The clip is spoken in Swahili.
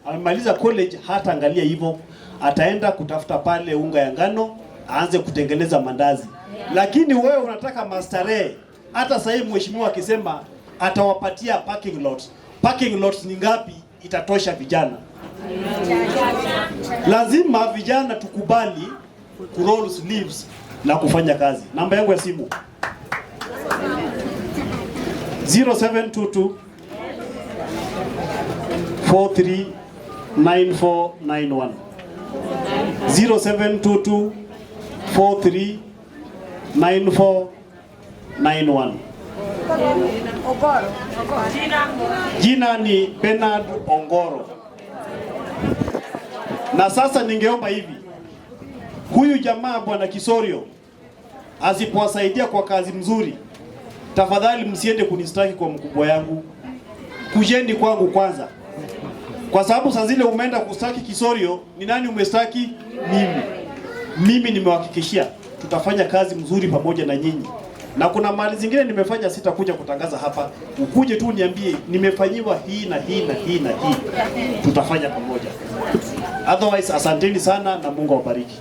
Amemaliza college, hata angalia hivyo, ataenda kutafuta pale unga ya ngano, aanze kutengeneza mandazi. Lakini wewe unataka mastarehe. Hata sasa hivi mheshimiwa akisema atawapatia parking lot, parking lots ni ngapi itatosha vijana? Lazima vijana tukubali ku roll sleeves na kufanya kazi. Namba yangu ya simu 0722 439491, 0722 439491. Jina ni Bernard Ongoro. Na sasa ningeomba hivi, huyu jamaa bwana Kisorio asipowasaidia kwa kazi mzuri, tafadhali msiende kunistaki kwa mkubwa yangu, kujeni kwangu kwanza, kwa sababu saa zile umeenda kustaki Kisorio, ni nani umestaki? Mimi. Mimi nimewahakikishia tutafanya kazi mzuri pamoja na nyinyi, na kuna mali zingine nimefanya, sitakuja kutangaza hapa. Ukuje tu niambie nimefanyiwa hii na hii na hii na hii, tutafanya pamoja. Otherwise, asanteni sana na Mungu awabariki.